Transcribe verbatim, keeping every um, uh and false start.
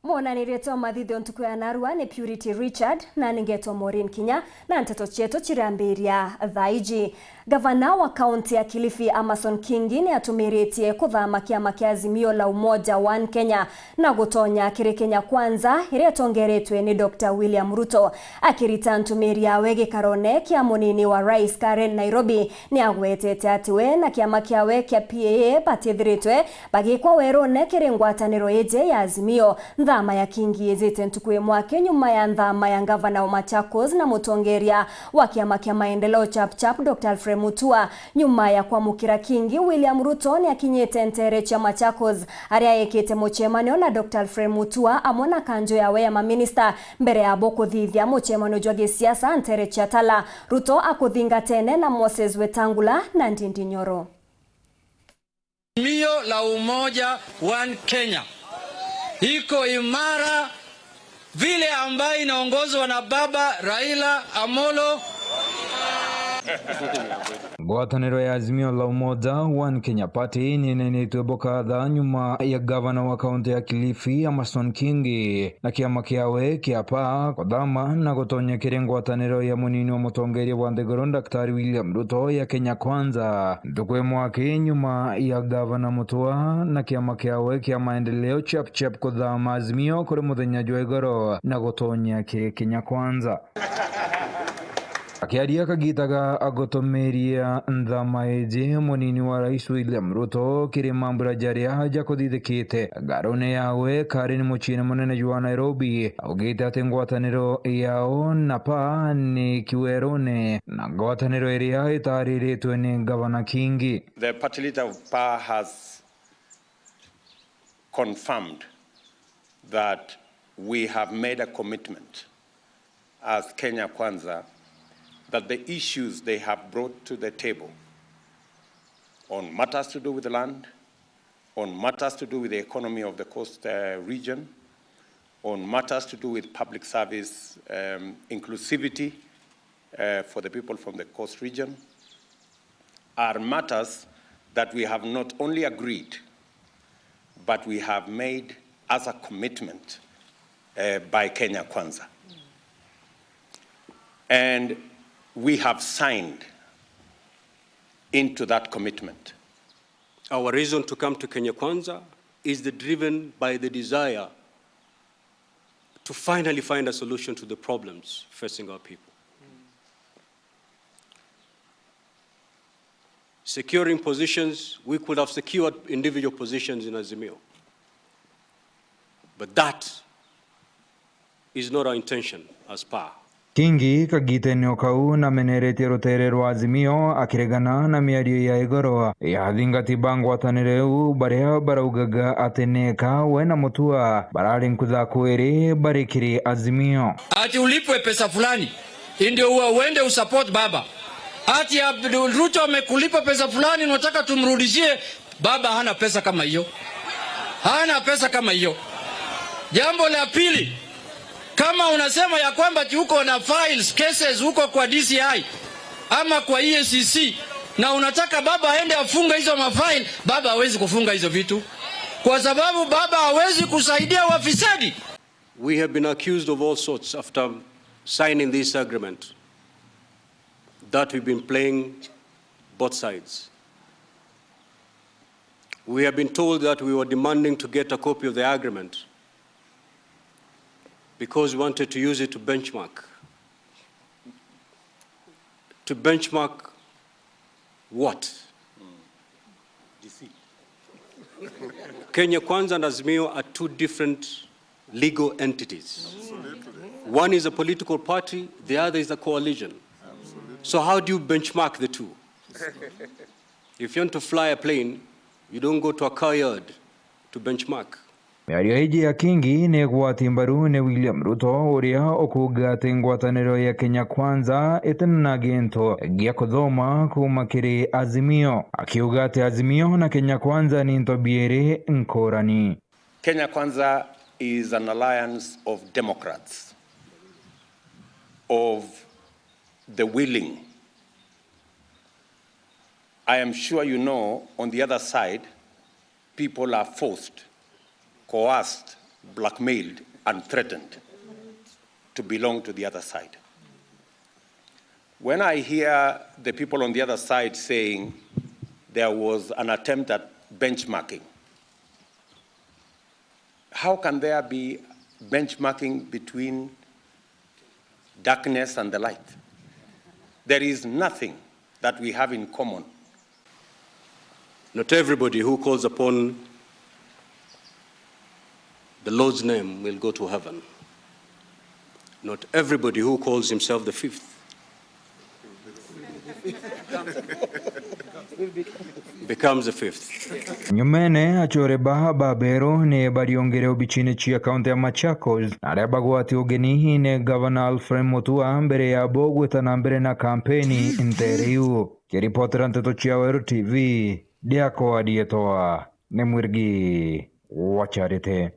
Mwonanirie twa mathithio ntuku ya narua ni Purity Richard, na ningetwa Maureen Kinya, na nteto cietu cirambiria thaa iji. Gavana wa kaunti ya Kilifi, Amason Kingi, ni atumiritie kuthama kiama kia Azimio la Umoja One Kenya na gutonya kiri Kenya Kwanza, iria itongeretwe ni Doctor William Ruto. Akirita ntumiri yawe gikarone kia munini wa rais Karen Nairobi, ni agwetete ati we na kiama kiawe kia P A A batithiritwe bagikwa werune kiri ngwataniro iji ya Azimio. Nthama ya Kingi ijite ntuku imwe aki nyuma ya nthama ya ngavana wa Machakos na mutongeria wa kiama kia maendeleo Chap Chap, Doctor Alfred Mutua. Nyuma ya kwamukira Kingi, William Ruto ni akinyite ntere cia Machakos, aria ekite mucemanio na Doctor Alfred Mutua amwe na kanjo yawe ya maminista, mbere yabo kuthithia mucemanio jwa gisiasa ntere cia Tala, Ruto akuthingatene na Moses Wetangula na Ndindi Nyoro. Azimio la Umoja One Kenya iko imara vile ambayo inaongozwa na Baba Raila Amolo. Ngwataniro ya Azimio la Umoja One Kenya Party ni inenetwe bukatha nyuma ya gavana wa kaunti ya Kilifi, Amason Kingi, na kiama kiawe kia P A A kuthama na gutonya kiri ngwataniro ya munini wa mutongeria bwa nthiguru, Daktari William Ruto, ya Kenya Kwanza. Ntuku imwe aki nyuma ya gavana Mutua na kiama kiawe kia maendeleo Chap Chap kuthama Azimio kuri muthenya jwa igoro na gutonya kiri Kenya Kwanza. Akiaria kagita ga agutumiria nthama iji, munini wa rais William Ruto kiri mambura jaria jakuthithikite ngarune yawe Karen muciine munene jwa Nairobi, augite ati ngwataniro yao na P A A ni kiwerune na ngwataniro iria itariritwe ni gavana Kingi. The party leader of P A A has confirmed that we have made a commitment as Kenya Kwanza that the issues they have brought to the table on matters to do with land, on matters to do with the economy of the coast, uh, region, on matters to do with public service, um, inclusivity, uh, for the people from the coast region, are matters that we have not only agreed, but we have made as a commitment, uh, by Kenya Kwanza. And we have signed into that commitment. Our reason to come to Kenya Kwanza is the, driven by the desire to finally find a solution to the problems facing our people. Securing positions, we could have secured individual positions in Azimio. But that is not our intention as P A A. Kingi kagitene o kau nameneretie rutere rwa Azimio akiregana na miario ya igoro ya athingati ba ngwataniro iu baria baraugaga ati neka we na Mutua barari nkutha kwiri bari kiri Azimio. Ati ulipwe pesa fulani, ndio uwe uende usupport baba. Ati Abdul Ruto amekulipa pesa fulani, unataka tumrudishie? Baba hana pesa kama hiyo. Hana pesa kama hiyo. Jambo la pili, kama unasema ya kwamba ati uko na files, cases huko kwa D C I ama kwa E A C C, na unataka baba aende afunge hizo mafile, baba hawezi kufunga hizo vitu. Kwa sababu baba hawezi kusaidia wafisadi. We have been accused of all sorts after signing this agreement, that we've been playing both sides. We have been told that we were demanding to get a copy of the agreement because we wanted to use it to benchmark. To benchmark what? Kenya Kwanza and Azimio are two different legal entities. One is a political party, the other is a coalition. So how do you benchmark the two? If you want to fly a plane, you don't go to a car yard to benchmark. Miario iji ya Kingi ni igwati mbaru ni William Ruto, uria ukuuga ati ngwataniro ya Kenya Kwanza itena na gintu gia kuthoma kuuma kiri Azimio, akiuga ati Azimio na Kenya Kwanza ni into biiri nkurani. Kenya Kwanza is an alliance of democrats, of the willing. I am sure you know, on the other side, people are forced, coerced, blackmailed and threatened to belong to the other side. When I hear the people on the other side saying there was an attempt at benchmarking, how can there be benchmarking between darkness and the light? There is nothing that we have in common. Not everybody who calls upon the Lord's name will go to heaven. Not everybody who calls himself the fifth becomes the fifth. Nyumene, achore ba baberu ni bariongere obichine cia kaunti ya Machakos, na aria bagwati ugeni ni Gavana Alfred Mutua mbere ya bo gwita na mbere na kampeni ntere iu. Kiripotera nteto cia Weru T V, ndiakwa dietwa ni Mwirigi wa Charity.